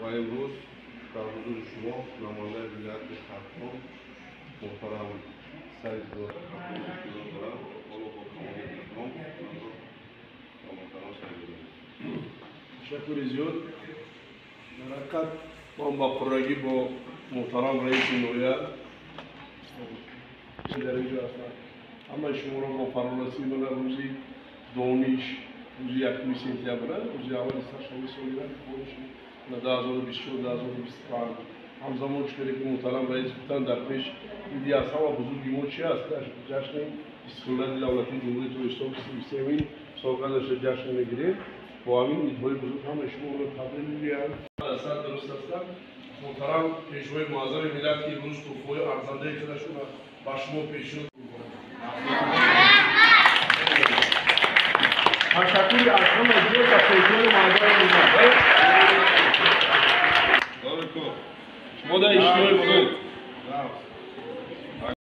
و امروز در حضور شما نماینده ولایت хатлон муҳтарам Саидзода дорам. Ҳоло бо камоли эҳтиром муҳтарам Саидзода. Ташаккури зиёд. Дар ҳақиқат ман ба пуррагӣ бо муҳтарам раиси ноҳия дар инҷо ҳастам. Ҳамаи шуморо бо фарорасии мана рӯзи дониш, рӯзи 1 сентябр, рӯзи аввали саршавии соли нав, 2024-2025 ҳамзамон чӣ ки муҳтарам раис гуфтанд, дар пеш иди аз ҳама бузурги мо чи аст? Ҷашни истиқлолияти давлатии Ҷумҳурии Тоҷикистон, 33-мин солгардаша ҷашн мегирем. Бо ҳамин идҳои бузург ҳамаи шуморо табрик мегӯям. Сар дуруст ҳастам. Муҳтарам пешвои муаззами миллат, ки имрӯз туҳфаҳои арзандаи худашонро ба шумо пешниҳод ташаккури аз ҳама зиёд ба пешвои муаззами миллат. Мо дар иштирои бузург.